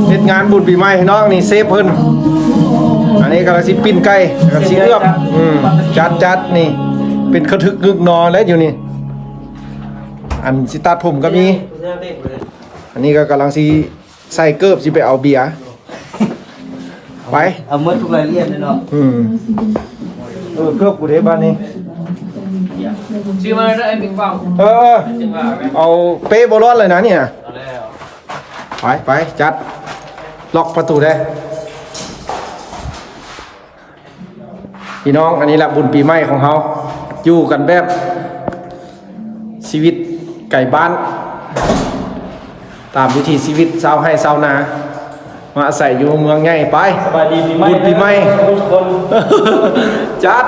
ເຮັດງານບຸນປີໃໝ່ພີ່ນ້ອງ ນີ້ເຊຟເພິ່ນ. ອັນນີ້ກຳລັງຊິປີ້ງໄກ່ ກຳລັງຊິເອືອບ. ອືມ ຈັດໆ ນີ້ເປັນຂະທຶກງຶກໜໍແລ້ວຢູ່ນີ້. ອັນຊິຕັດຜົມກໍມີ. ອັນນີ້ກໍກຳລັງຊິ ໃສ່ເກີບຊິໄປເອົາເບຍ. ໄປ ເອົາໝົດທຸກລາຍລະອຽດເລີຍເນາະ. ອືມ ເອີ ເກີບກູເດ້ບາດນີ້. ຊື້ມາແລ້ວເດີ ໄອ້ປິງປອງ. ເອີ ເອີ ເອົາເປ້ບໍ່ລອດເລີຍນະນີ້ນະ. ເອົາແລ້ວ ໄປ ໄປ ຈັດ ລັອກປະຕູເດ້. ພີ່ນ້ອງ ອັນນີ້ລະບຸນປີໃໝ່ຂອງເຮົາ ຢູ່ກັນແບບຊີວິດໄກບ້ານ ຕາມວິຖີຊີວິດຊາວໄຮ່ຊາວນາ ມາອາໄສຢູ່ເມືອງໃຫຍ່. ໄປ ສະບາຍດີປີໃໝ່ ບຸນປີໃໝ່ ທຸກຄົນ. ຈັດ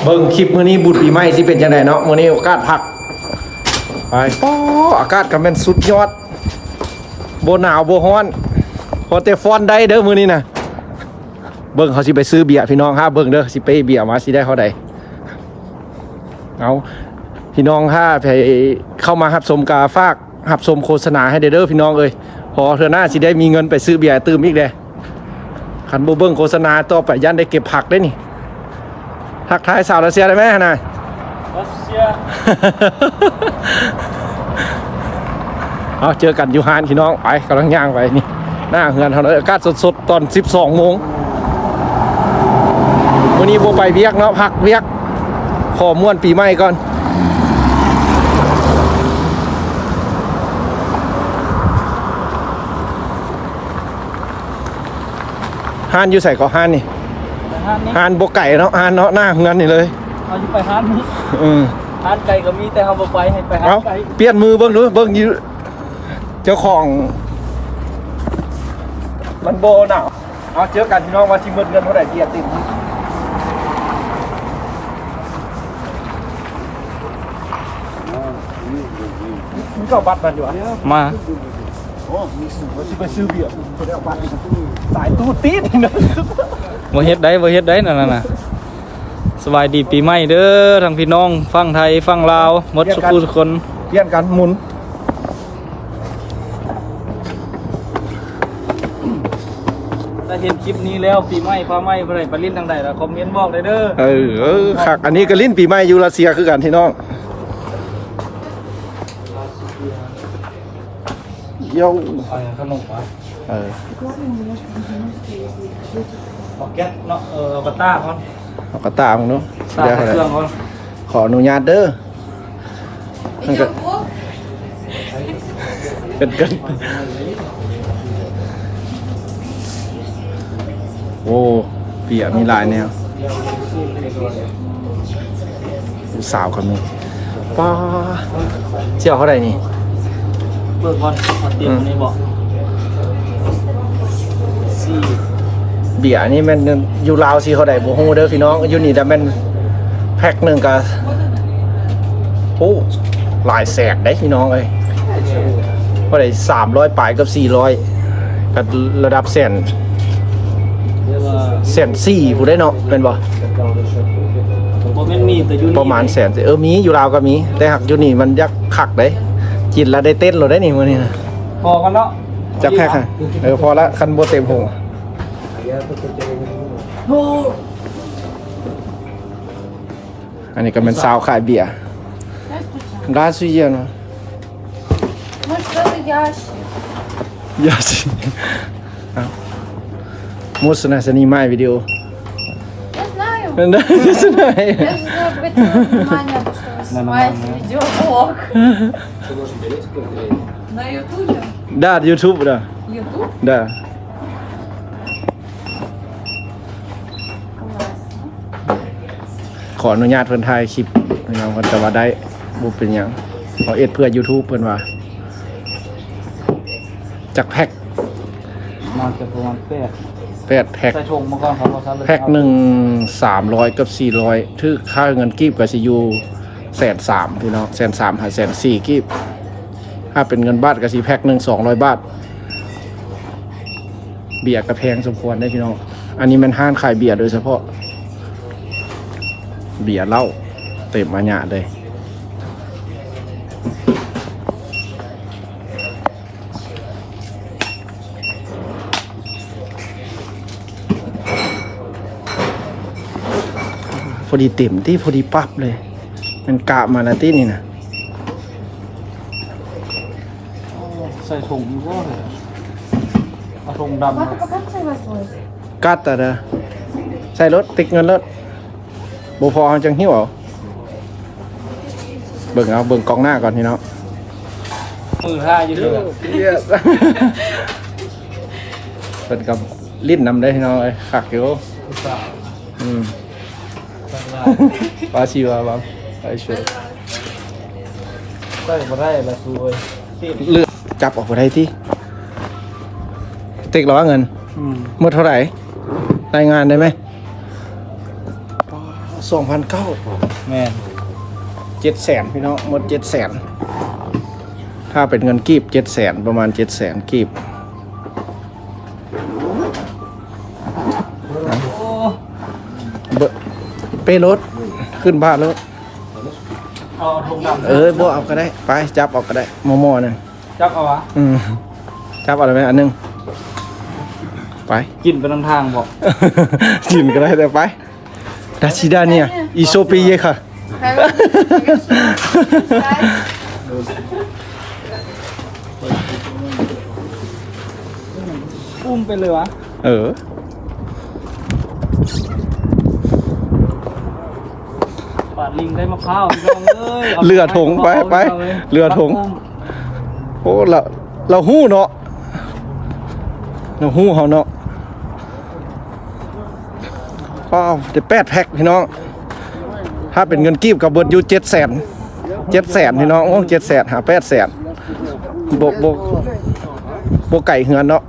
ເບິ່ງຄລິບມື້ນີ້ ບຸນປີໃໝ່ຊິເປັນຈັ່ງໃດເນາະ. ມື້ນີ້ໂອກາດພັກ ໄປ. ໂອ້ ອາກາດກໍແມ່ນສຸດຍອດ ບໍ່ໜາວບໍ່ຮ້ອນ ພໍແຕ່ຟ້ອນໄດ້ເດີມື້ນີ້ນະ. ເບິ່ງ ເຮົາຊິໄປຊື້ເບຍ ພີ່ນ້ອງ ຫາເບິ່ງເດີ ຊິເປ້ເບຍມາຊິໄດ້ເທົ່າໃດ. ເອົາ ພີ່ນ້ອງ ຖ້າໃຜເຂົ້າມາຮັບຊົມ ກໍຝາກຮັບຊົມໂຄສະນາໃຫ້ແດ່ເດີ ພີ່ນ້ອງເອີຍ ພໍເທື່ອໜ້າຊິໄດ້ມີເງິນໄປຊື້ເບຍຕື່ມອີກແດ່. ຄັນບໍ່ເບິ່ງໂຄສະນາຕໍ່ໄປ ຢ້ານໄດ້ເກັບຜັກເດ້ນີ້. ທັກທາຍສາວຣັດເຊຍໄດ້ໄໝຫັ້ນນະ? ຣັດເຊຍ. ເອົາ ເຈີກັນຢູ່ຮ້ານພີ່ນ້ອງ. ໄປ ກຳລັງຍ່າງໄປນີ້ ໜ້າເຮືອນເຮົາເລີຍ. ອາກາດສົດໆ ຕອນສິບສອງໂມງ. ມື້ນີ້ບໍ່ໄປວຽກເນາະ ພັກວຽກ ຂໍມ່ວນປີໃໝ່ກ່ອນ. ຮ້ານຢູ່ໃສກໍຮ້ານນີ້? ໄປຮ້ານນີ້ ຮ້ານບໍ່ໄກເນາະ ຮ້ານເນາະ ໜ້າເຮືອນນີ້ເລີຍ. ເຮົາຊິໄປຮ້ານນີ້. ເອີ ຮ້ານໄກກໍມີ ແຕ່ເຮົາບໍ່ໄປ ໃຫ້ໄປຮ້ານໄກ. ເອົ້າ ປ່ຽນມືເບິ່ງດູ ເບິ່ງຢູ່ ເຈົ້າຂອງມັນບໍ່ໜາວ. ເອົາ ເຈີກັນພີ່ນ້ອງ ວ່າຊິໝົດເງິນເທົ່າໃດ ເບຍຕື່ມ. ມີເຈົ້າບັດມັນຢູ່ຫວາ? ມາ ໂອ້ ມີສູງ ວ່າຊິໄປຊື້ເບຍ ບໍ່ໄດ້ເອົາບັດ. ສາຍຕູດຕີດນະ. ບໍ່ເຮັດໄດ້ ບໍ່ເຮັດໄດ້ນັ້ນນະ. ສະບາຍດີປີໃໝ່ເດີ ທັງພີ່ນ້ອງຝັ່ງໄທຝັ່ງລາວ ໝົດ ປ່ຽນກັນ ສູ່ຜູ້ທຸກຄົນ. ປ່ຽນກັນໝູນ. ຖ້າເຫັນຄລິບນີ້ແລ້ວ ປີໃໝ່ຟ້າໃໝ່ ຜູ້ໃດໄປຫຼິ້ນທາງໃດລະ ຄອມເມັນບອກໄດ້ເດີ. ເອີ ເອີ ຄັກ ອັນນີ້ກໍຫຼິ້ນປີໃໝ່ຢູ່ຣັດເຊຍຄືກັນພີ່ນ້ອງ. ໂຢ ເອົາຂະໜົມມາ. ເອີ ເອົາແກັດເນາະ ເອີ ເອົາກະຕ່າກ່ອນ ເອົາກະຕ່າເບິ່ງດູ. ຕາເຄື່ອງກ່ອນ ຂໍອະນຸຍາດເດີ. ເປັນກັນ ໂອ້ ເບຍມີຫຼາຍແນວ. ຜູ້ສາວກໍມີ. ປ້າ ຊິເອົາເທົ່າໃດນີ້? ເບິ່ງກ່ອນ ເອົາເຕັມນີ້ບໍ? ເບຍນີ້ແມ່ນຢູ່ລາວຊິເທົ່າໃດບໍ່ຮູ້ເດີພີ່ນ້ອງ. ຢູ່ນີ້ລະແມ່ນແພັກໜຶ່ງກະ ໂອ້ ຫຼາຍແສນເດ້ພີ່ນ້ອງເອີຍ. ເທົ່າໃດ ສາມຮ້ອຍປາຍກັບສີ່ຮ້ອຍ ກໍລະດັບແສນ ແສນສີ່ພຸ້ນເດ້ເນາະ ແມ່ນບໍ່? ບໍ່ແມ່ນມີແຕ່ຢູ່ນີ້ ປະມານແສນ. ເອີ ມີ ຢູ່ລາວກໍມີ ແຕ່ຫາກຢູ່ນີ້ມັນຢາກຄັກເດ້. ກິນລະໄດ້ເຕັ້ນໂລດເດ້ນີ້ມື້ນີ້ນະ. ພໍກັນເນາະ ຈັກແພັກຫັ້ນ? ເອີ ພໍລະ ຄັນບໍ່ເຕັມໂຮງ. ອັນນີ້ກໍແມ່ນສາວຂາຍເບຍ. Здравствуйте. Может, это ящик? Ящик. А. Можно снимать видео? Я знаю. Да, я знаю. Я же обратила внимание, то, что вы снимаете видеоблог. На Ютубе? Да, YouTube, да. YouTube? Да. ຂໍອະນຸຍາດເພິ່ນຖ່າຍຄລິບ ເພິ່ນກໍວ່າໄດ້ ບໍ່ເປັນຫຍັງ ເຮົາເຮັດເພື່ອ YouTube ເພິ່ນວ່າ. ຈັກແພັກ? ໜ້າຈະປະມານແປດ ແປດແພັກ. ໃສ່ຖົງມາກ່ອນ ຄັນບໍ່ທັນ ແພັກໜຶ່ງ ສາມຮ້ອຍກັບສີ່ຮ້ອຍ ຖືກຄ່າເງິນກີບກໍຊິຢູ່ແສນສາມ ພີ່ນ້ອງ ແສນສາມຫາແສນສີ່ກີບ. ຖ້າເປັນເງິນບາດກໍຊິແພັກໜຶ່ງ ສອງຮ້ອຍບາດ. ເບຍກໍແພງສົມຄວນເດ້ພີ່ນ້ອງ. ອັນນີ້ແມ່ນຮ້ານຂາຍເບຍໂດຍສະເພາະ ເບຍເຫຼົ້າເຕັມອາຍະເລີຍ. ພໍດີເຕັມຕິ ພໍດີປັບເລີຍ. ມັນກະມາແລ້ວຕິນີ້ນະ? ໃສ່ຖົງຢູ່ບໍ່? ເອົາຖົງດຳ What, what, what size was it? ກັດຕະເດີ ໃສ່ລົດ ຕິກເງິນລົດ ບໍ່ພໍເຮົາຈັ່ງຫິ້ວເອົາ. ເບິ່ງເອົາ ເບິ່ງກ້ອງໜ້າກ່ອນພີ່ນ້ອງ. ມືທ່າຢູ່ເດີ ເພິ່ນກໍຫຼິ້ນນຳເດ້ພີ່ນ້ອງເອີຍ ຄັກຢູ່. ອືມ ປາຊີວາບາງ ໄປເຊີຍ ໃສ່ບໍ່ໄດ້ລະຊູເອີຍ. ເລືອກຈັບອອກບໍ່ໄດ້ຕິ ເຕັກລະວ່າເງິນ ອືມ ໝົດເທົ່າໃດ ລາຍງານໄດ້ໄໝ? ສອງພັນເກົ້າ ແມ່ນ ເຈັດແສນພີ່ນ້ອງ ໝົດເຈັດແສນ. ຖ້າເປັນເງິນກີບ ເຈັດແສນ ປະມານເຈັດແສນກີບ. ເບີ ເປ້ລົດ ຂຶ້ນບ້ານໂລດ. ເອົາຖົງດຳ ເອີ ບໍ່ເອົາກໍໄດ້ ໄປ ຈັບເອົາກໍໄດ້ ໝໍໆ ນັ້ນ ຈັບເອົາຫວາ? ອືມ ຈັບເອົາໄດ້ໄໝ ອັນໜຶ່ງ ໄປ ກິນໄປນຳທາງບໍ? ກິນກໍໄດ້ ແຕ່ໄປ. До свидания. Ещё приеха. ອຸ້ມໄປເລີຍຫວາ? ເອີ ປາດລິງໄດ້ມະພ້າວພີ່ນ້ອງເອີຍ. ເຫຼືອຖົງ ໄປ ໄປ ເຫຼືອຖົງ. ໂອ້ ລາວ ລາວຮູ້ເນາະ ລາວຮູ້ເຮົາເນາະ. ວ້າວ ໄດ້ແປດແພັກພີ່ນ້ອງ ຖ້າເປັນເງິນກີບກໍເບິດຢູ່ເຈັດແສນ ເຈັດແສນພີ່ນ້ອງ. ໂອ້ ເຈັດແສນຫາແປດແສນ ບໍ່ ບໍ່ ບໍ່ໄກເຮືອນເນາະ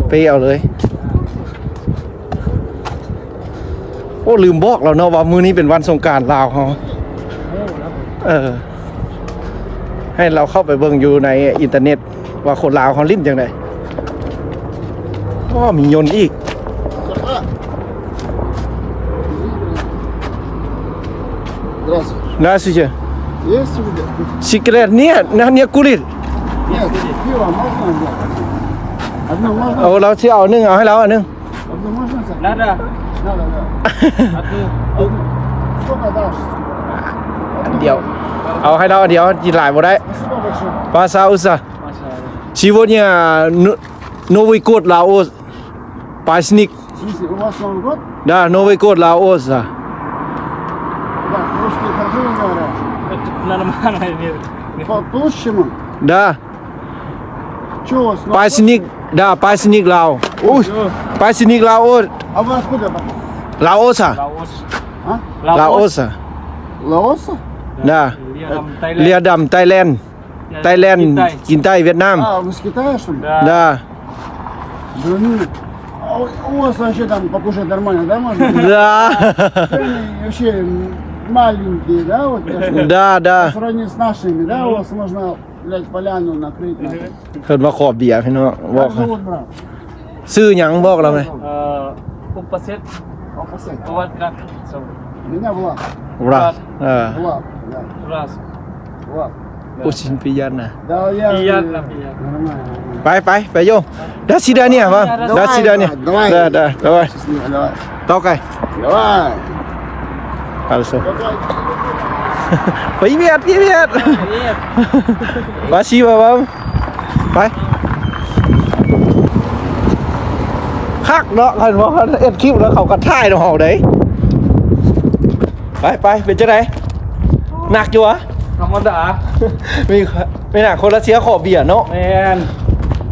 ເປເອົາເລີຍ. ໂອ້ ລືມບອກລາວເນາະວ່າມື້ນີ້ເປັນວັນສົງການລາວເຮົາ ເອີ ໃຫ້ລາວເຂົ້າໄປເບິ່ງຢູ່ໃນອິນເຕີເນັດ ວ່າຄົນລາວເຮົາຫຼິ້ນຈັ່ງໃດ. ໂອ້ ມີຍົນອີກ. Здравствуйте. Здравствуйте. Есть у тебя? Сигарет нет, на, не курит. Нет, пиво можно взять? Одну можно? ໂອ້ ລາວຊິເອົາໜຶ່ງ ເອົາໃຫ້ລາວອັນໜຶ່ງ. Одну можно взять? Надо. Надо, да. Одну. Одну. Сколько дашь? ອັນດຽວ ເອົາໃຫ້ລາວອັນດຽວ ກິນຫຼາຍບໍ່ໄດ້. Спасибо большое. Пожалуйста. Сегодня но-, Новый год, Лаос. Праздник. В смысле, у вас Новый год? Да, Новый год, Лаос, да. Да, русские хорошо говорят. Это нормально, нет, нет. По-, получше мы? Да. Чё у вас Новый год? Праздник, да, праздник Лао. Ой, праздник Лаос. А вы откуда? Лаоса. Лаос. А? Лаос. Лаоса. Лаоса? Да. Лиа Дам, Таиланд. Лиа Дам, Таиланд. Таиланд, Китай. Китай, Вьетнам. А, вы с Китая, что ли? Да. Да. Да ну, а у, у вас вообще там покушать нормально, да, можно? Да. Цены вообще маленькие, да, вот, да, да. По сравнению с нашими, да, у вас можно, блядь, поляну накрыть, нахуй. ເພິ່ນມາຂໍເບຍ ພີ່ນ້ອງ ບອກ. Как зовут, брат? ຊື່ຫຍັງ ບອກລາວແມ. ເອີ ອຸປະເຊດ ອຸປະເຊດ ປະຫວັດການ. Меня Влад. Влад. Влад. ເອີ Влад, да. Влад. Влад. Очень приятно. Да, я приятно, приятно. Нормально, нормально. ໄປ ໄປ ໄປໂຍ. До свидания вам. Давай, до свидания. Давай. Да, да, давай. Счастливо, давай. Давай. Давай. Хорошо. Давай. Привет, привет. Привет. Спасибо вам. ໄປ ຄັກເນາະ. ຄັນວ່າເຂົາເຮັດຄລິບແລ້ວເຂົາກໍຖ່າຍນຳເຮົາໄດ. ໄປ ໄປ ເປັນຈັ່ງໃດ? ໜັກຢູ່ຫວາ? ທຳມະດາ. ມີ ມີໜ້າຄົນລັດເຊຍຂໍເບຍເນາະ. ແມ່ນ.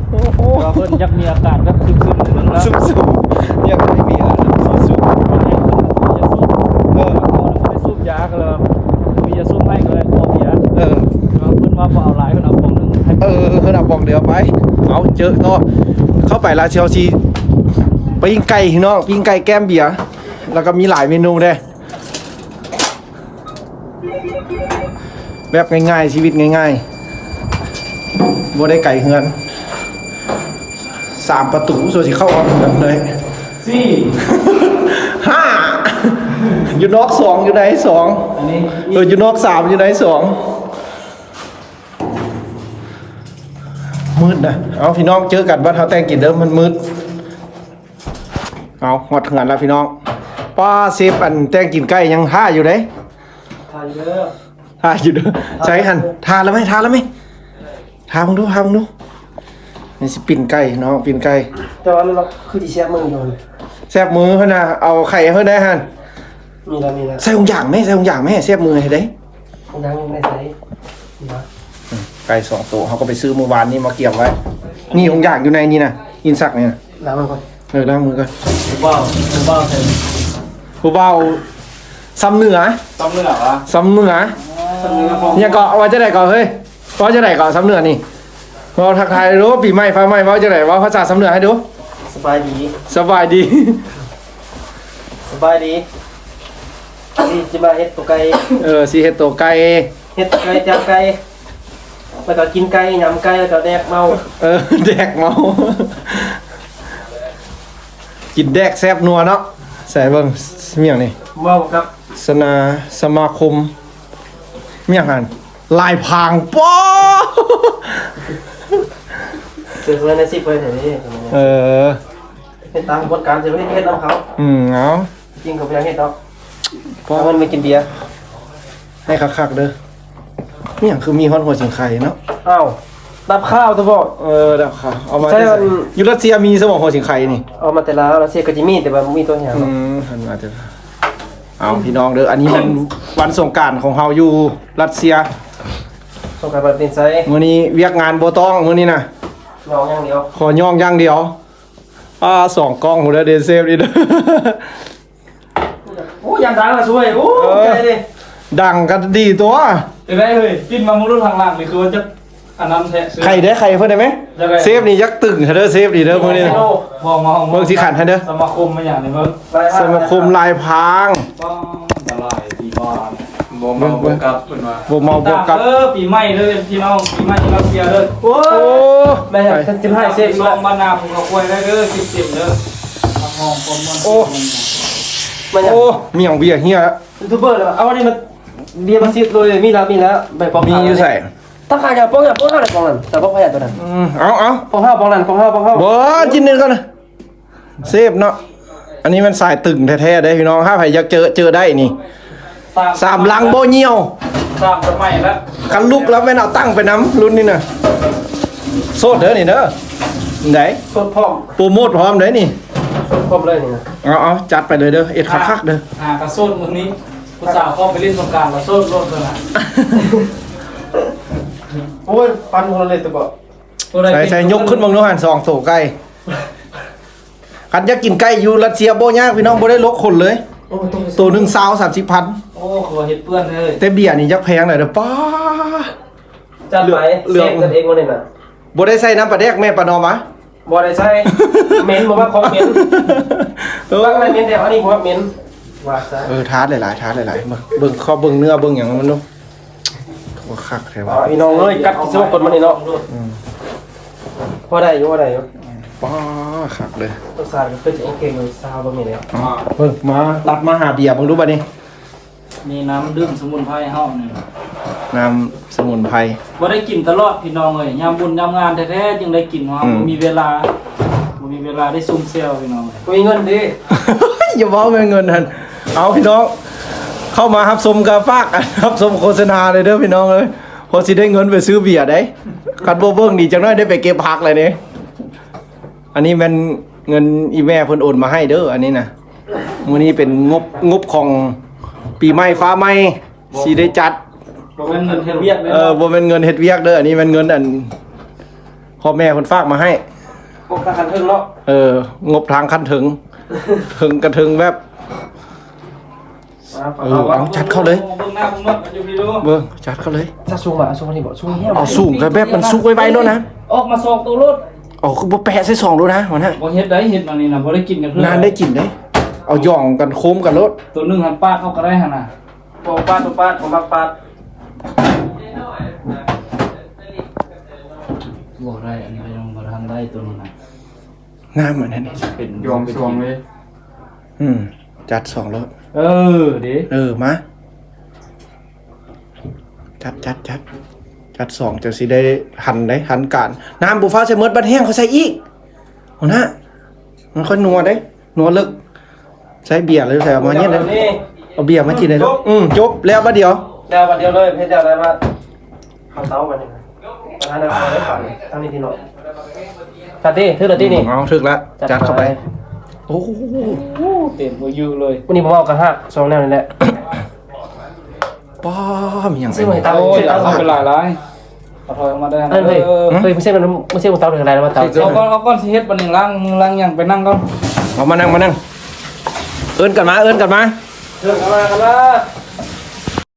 ໂອ້ໂຫ ວ່າເພິ່ນຢາກມີອາການແບບຊຶມໆ ໜຶ່ງນະ. ຊຶມໆ ຢາກໄດ້ເບຍຊຶມໆ. ເອີ ເຂົາບໍ່ໄດ້ສູບຢາ ກໍເລີຍມີຢາສູບໃຫ້ ກໍເລີຍຂໍເບຍ. ເອີ ແຕ່ວ່າເພິ່ນວ່າບໍ່ເອົາຫຼາຍ ເພິ່ນເອົາປ່ອງໜຶ່ງໃຫ້. ເອີ ເພິ່ນເອົາປ່ອງດຽວໄປ. ເອົາ ເຈີເນາະ. ເຂົ້າໄປລາວຊິເອົາຊິປີ້ງໄກ່ເນາະ ປີ້ງໄກ່ແກ້ມເບຍ ແລ້ວກໍມີຫຼາຍເມນູເດ້. ແບບງ່າຍໆ ຊີວິດງ່າຍໆ ບໍ່ໄດ້ໄກເຮືອນ. ສາມປະຕູ ສ່ວນຊິເຂົ້າຮອດເຮືອນໄດ້. ສີ່ ຫ້າ ຢູ່ນອກສອງ ຢູ່ໃນສອງ. ອັນນີ້ ເອີ ຢູ່ນອກສາມ ຢູ່ໃນສອງ. ມືດນະ. ເອົາ ພີ່ນ້ອງ ເຈີກັນບ້ານເຮົາແຕ່ງກິນເດີ ມັນມືດ. ເອົາ ຮອດເຮືອນແລ້ວພີ່ນ້ອງ. ປ້າ ເຊຟອັນແຕ່ງກິນໄກ່ຍັງຖ້າຢູ່ເດ້. ຖ້າຢູ່ເດີ ຖ້າຢູ່ເດີ. ຖ້າ ໃສຫັ້ນ ຖ້າແລ້ວໄໝ? ຖ້າແລ້ວໄໝ? ຖ້າເບິ່ງດູ ຖ້າເບິ່ງດູ. ນີ້ຊິປີ້ງໄກ່ເນາະ ປີ້ງໄກ່. ແຕ່ວ່າມັນຄືຊິແຊບມືຢູ່. ແຊບມືເພິ່ນນະ ເອົາໄຂ່ເພິ່ນໄດ້ຫັ້ນ. ມີແລ້ວ ມີແລ້ວ. ໃສ່ຖົງຢາງແມ ໃສ່ຖົງຢາງແມ ແຊບມືໃຫ້ເດ້. ຍັງໄດ້ໃສ່ນະ. ອືມ ໄກ່ສອງໂຕ ເຮົາກໍໄປຊື້ມື້ວານນີ້ມາກຽມໄວ້. ນີ້ຖົງຢາງຢູ່ໃນນີ້ນະ ອິນສັກນີ້ນະ. ລ້າງມືກ່ອນ. ເອີ ລ້າງມືກ່ອນ. ຜູ້ບ່າວ ຜູ້ບ່າວໃສ່ ຜູ້ບ່າວຊຳເໜືອ ຊຳເໜືອຫວາ? ຊຳເໜືອ ຊຳເໜືອຂອງ ຫຍັງເກາະ ວ່າຈັ່ງໃດເກາະເຮີ້ຍ? ເວົ້າຈັ່ງໃດເກາະ ຊຳເໜືອນີ້? ເວົ້າທັກທາຍໂລ ປີໃໝ່ຟ້າໃໝ່ ເວົ້າຈັ່ງໃດ? ເວົ້າພາສາຊຳເໜືອໃຫ້ດູ. ສະບາຍດີ ສະບາຍດີ ສະບາຍດີ. ນີ້ຊິມາເຮັດໂຕໄກ່. ເອີ ຊິເຮັດໂຕໄກ່ ເຮັດໄກ່ ຈຳໄກ່ ແລ້ວກໍກິນໄກ່ ຍຳໄກ່ ແລ້ວກໍແດກເມົາ. ເອີ ແດກເມົາ ກິນແດກແຊບນົວເນາະ. ໃສ່ເບິ່ງ ມີຫຍັງນີ້? ເວົ້າກັບ ສະນາ ສະມາຄົມ ມີຫຍັງຫັ້ນ? ລາຍພາງ ປ້ອ ເສືອສວຍໃນຊິບເປີເດ. ເອີ ເຮັດຕາມຂະບວນການ ຊິເຮັດ ເຮັດນຳເຂົາ. ອືມ ເອົາ ຈິງກໍບໍ່ຢາກເຮັດດອກ ເອົາເງິນໄປກິນເບຍ. ໃຫ້ຄັກໆເດີ. ມີຫຍັງຄືມີຮອດຫົວສິງໄຄເນາະ? ອ້າວ ດັບຄາວຕົວບໍ? ເອີ ດັບຄາວ ເອົາມາແຕ່ໃສ? ຢູ່ຣັດເຊຍມີສະບໍ່ຫົວສິງໄຄນີ້? ເອົາມາແຕ່ລາວ ຣັດເຊຍກໍຊິມີ ແຕ່ວ່າບໍ່ມີຕົວຫຍັງ. ອືມ ຫັນມາແຕ່ລາວ. ເອົາ ພີ່ນ້ອງເດີ ອັນນີ້ແມ່ນວັນສົງການຂອງເຮົາຢູ່ຣັດເຊຍ. ສົງການປາເຕັນໄຊ. ມື້ນີ້ວຽກງານບໍ່ຕ້ອງ ມື້ນີ້ນະ ນອນຢ່າງດຽວ ຂໍຍ້ອງຢ່າງດຽວ. ອ້າ ສອງກ້ອງພຸ້ນເດີ ເດເຊຟນີ້ເດີ. ໂອ້ ຢ້ານດັງລະຊ່ວຍ. ໂອ້ ເອີ ໃຈເດ້ ດັງກໍດີຕົວະ. ຈັ່ງໃດເຮີ້ຍ? ປິ່ນມາເບິ່ງລົດທາງຫຼັງນີ້ ຄືວ່າຈະອັນນັ້ນແທ້. ໄຂ່ເດ້ ໄຂ່ເພິ່ນໄດ້ໄໝ? ເຊຟນີ້ຢາກຕຶງເດີ ເຊຟນີ້ເດີ ມື້ນີ້ນະ. ເບິ່ງຊິຂັນໃຫ້ເດີ ສະມາຄົມມາຫຍັງນີ້ເບິ່ງ. ສະມາຄົມລາຍພາງ. ປາ ລາຍທີ່ບ້ານ ບໍ່ເມົາບໍ່ກັບເພິ່ນວ່າ. ບໍ່ເມົາບໍ່ກັບເດີ ປີໃໝ່ເດີພີ່ນ້ອງ ປີໃໝ່ທີ່ຣັດເຊຍເດີ. ໂອ້ ໂອ້ ແມ່ນຫຍັງ? ຊິໃຫ້ເຊຟອີກ ລອງບານໜ້າພູເຂົາຄວາຍໄດ້ເດີ ຄລິບເຕັມເດີ. ຮັບຮອງຄວາມມ່ວນ. ໂອ້ ແມ່ນຫຍັງ? ໂອ້ ມີຫຍັງເບຍເຮຍ ຢູທູບເບີເລີຍ. ເອົາອັນນີ້ມາ ເບຍມາຊິດໂລຍ. ມີແລ້ວ ມີແລ້ວ ໃບປອກ ມີຢູ່ໃສ? ຕ້ອງຂາຍຢາປອກ ຢາປອກເຮົາໄດ້ປອກນັ້ນ ແຕ່ບໍ່ພະຍາດຕົວນັ້ນ. ອືມ ເອົາ ເອົາ ປອກເຮົາ ປອກນັ້ນ ປອກເຮົາ ປອກເຮົາ. ບໍ່ ກິນນີ້ກ່ອນນະ. ເຊຟເນາະ ອັນນີ້ມັນສາຍຕຶງແທ້ໆເດ້ພີ່ນ້ອງ. ຖ້າໃຜຢາກເຈີ ເຈີໄດ້ນີ້ ສາມ ສາມຫຼັງບໍ່ຍ່ຽວ ສາມສະໄໝລະ. ຄັນລຸກແລ້ວແມ່ນເອົາຕັ້ງໄປນຳ ລຸ້ນນີ້ນະ. ໂສດເດີນີ້ເດີ. ໄດ້ ໂສດພ້ອມ ໂປຣໂມດພ້ອມເດ້ນີ້ ໂສດພ້ອມເລີຍນີ້ນະ. ເອົາໆ ຈັດໄປເລີຍເດີ ເຮັດຄັກໆເດີ. ຫາກະໂສດມື້ນີ້ ຜູ້ສາວເຂົ້າໄປຫຼິ້ນສົງການລະໂສດໂລດເລີຍນະ. ໂອ້ຍ ປັນຄົນລະເລັດຕະເບາະ. ໃສ່ ໃສ່ ຍົກຂຶ້ນເບິ່ງດູຫັ້ນ ສອງໂຕໄກ່. ຄັນຢາກກິນໄກ່ຢູ່ຣັດເຊຍບໍ່ຍາກພີ່ນ້ອງ ບໍ່ໄດ້ລົກຄົນເລີຍ. ໂອ້ ໂຕໜຶ່ງຊາວ ສາມສິບພັນ. ໂອ້ ຄືວ່າເຮັດເປື້ອນເລີຍ. ແຕ່ເບຍນີ້ຢາກແພງຫຼາຍເດີ. ປ້າ ຈັດໄປ ເຫຼືອງ ເຊຟກັນເອງມື້ນີ້ນະ. ບໍ່ໄດ້ໃສ່ນ້ຳປາແດກແມ່ປານອມຫວາ? ບໍ່ໄດ້ໃສ່. ເໝັນ ບໍ່ມັກຂອງເໝັນ. ເອີ ມັກໄດ້ເໝັນແທ້ ອັນນີ້ບໍ່ມັກເໝັນ ວ່າຊະ. ເອີ ທາດຫຼາຍໆ ທາດຫຼາຍໆ. ເບິ່ງ ເບິ່ງ ຂໍເບິ່ງເນື້ອເບິ່ງຫຍັງມັນດູ. ໂອ້ ຄັກແທ້ວ່າ ພີ່ນ້ອງເອີຍ. ກັດກິນຊິໝົດກ່ອນມື້ນີ້ເນາະ. ອືມ ພໍໄດ້ຢູ່ ພໍໄດ້ຢູ່. ປ້າ ຄັກເດີ. ລົດຊາດກໍຄືຊິໂອເຄຢູ່ ຊາວບໍ່ມີແລ້ວ. ເບິ່ງ ມາ ຕັດມາຫາເບຍເບິ່ງດູບາດນີ້. ມີນ້ຳດື່ມສະໝຸນໄພເຮົານີ້ ນ້ຳສະໝຸນໄພ. ບໍ່ໄດ້ກິນຕະຫຼອດພີ່ນ້ອງເອີຍ ຍາມບຸນຍາມງານແທ້ໆຈຶ່ງໄດ້ກິນ. ເຮົາ ອືມ ບໍ່ມີເວລາ ບໍ່ມີເວລາໄດ້ຊຸມແຊວພີ່ນ້ອງເອີຍ. ບໍ່ມີເງິນເດ້. ຢ່າເວົ້າແມ່ນເງິນຫັ້ນ. ເອົາ ພີ່ນ້ອງ ເຂົ້າມາຮັບຊົມກໍຝາກຮັບຊົມໂຄສະນາເລີຍເດີພີ່ນ້ອງເອີຍ ພໍຊິໄດ້ເງິນໄປຊື້ເບຍໄດ໋. ຄັນບໍ່ເບິ່ງດີຈັກໜ້ອຍໄດ້ໄປເກັບຜັກແລ້ວນີ້. ອັນນີ້ແມ່ນເງິນອີ່ແມ່ເພິ່ນໂອນມາໃຫ້ເດີ ອັນນີ້ນະ. ມື້ນີ້ເປັນງົບ ງົບຂອງປີໃໝ່ຟ້າໃໝ່ ຊິໄດ້ຈັດ. ບໍ່ແມ່ນເງິນເຮັດວຽກເດີ. ເອີ ບໍ່ແມ່ນເງິນເຮັດວຽກເດີ ອັນນີ້ແມ່ນເງິນອັນພໍ່ແມ່ເພິ່ນຝາກມາໃຫ້. ງົບທາງຂັ້ນເທິງເນາະ. ເອີ ງົບທາງຂັ້ນເທິງ ເທິງກະເທິງແບບ ເອີ ເອົາ ຈັດເຂົ້າເລີຍ. ເບິ່ງໜ້າເບິ່ງນອກກັນຢູ່ພີ້ດູ. ເບິ່ງ ຈັດເຂົ້າເລີຍ. ຈະສູງບໍ່? ເອົາສູງອັນນີ້ບໍ່? ສູງແຮງ. ເອົາສູງກໍແບບມັນສຸກໄວໆໂລດນະ. ອອກມາສອງໂຕໂລດ. ເອົາ ຄືບໍ່ແປະໃສ່ສອງໂລດນະ ຫັ້ນນະ. ບໍ່ເຮັດໄດ້ ເຮັດອັນນີ້ນະ ບໍ່ໄດ້ກິນກັນເທື່ອ. ງານໄດ້ກິນເດ້. ເອົາຫຍ້ອງກັນ ໂຄ້ມກັນໂລດ. ໂຕໜຶ່ງຫັ້ນປາດເຮົາກໍໄດ້ຫັ້ນນະ. ບໍ່ປາດ ບໍ່ປາດ ບໍ່ມັກປາດ. ບໍ່ໄດ້ ອັນນີ້ກໍຍັງບໍ່ທັນໄດ້ໂຕນັ້ນນະ. ງາມອັນນັ້ນນີ້ ເປັນ ຢອງຊ່ວງເລີຍ. ອືມ ຈັດສອງໂລດ. ເອີ ເດ້ ເອີ ມາ ຈັດ ຈັດ ຈັດ ຈັດສອງ ຈັ່ງຊິໄດ້ທັນເດ້ ທັນການ. ນ້ຳບໍ່ຟ້າວໃສ່ໝົດ ບັດແຫ້ງຄ່ອຍໃສ່ອີກ ຫົວໜ້າ. ມັນຄ່ອຍນົວເດ້ ນົວເລິກ. ໃຊ້ເບຍ ຫຼືໃສ່ເອົາມາເຮັດເລີຍ ເອົາເບຍມາກິນເລີຍ. ຈົບ ອືມ ຈົບແລ້ວບາດດຽວ ແລ້ວບາດດຽວເລີຍ. ເຮັດແນວໃດວ່າເອົາເຕົາບາດນີ້ ທາງນີ້ພີ່ນ້ອງ ຕັດຕິ ຖືກແລ້ວຕິນີ້. ເອົາ ຖືກລະ ຈັດເຂົ້າໄປ. ໂອ້ ເຕັມບໍ່ຢູ່ເລີຍ. ມື້ນີ້ບໍ່ເວົ້າກະຮາກ ສອງແນວນີ້ແຫຼະ. ປ້າ ມີຫຍັງ ຊື້ໃຫ້ເຕົາ ໂອ້ຍ ເອົາເປັນຫຼາຍໆ ເອົາຖອຍອອກມາໄດ້. ເອີ ເຮີ້ຍ ເຮີ້ຍ ເບິ່ງເຊບມັນ ເບິ່ງເຊບຂອງເຕົາເຖິງຫຼາຍແລ້ວວ່າເຕົາ. ເອົາກ່ອນ ເອົາກ່ອນ ຊິເຮັດບັດນີ້ ລ້າງມືລ້າງຫຍັງ ໄປນັ່ງກ່ອນ. ເອົາມານັ່ງ ມານັ່ງ ເອີ້ນກັນມາ ເອີ້ນກັນມາ ເອີ້ນກັນມາ ກັນມາ.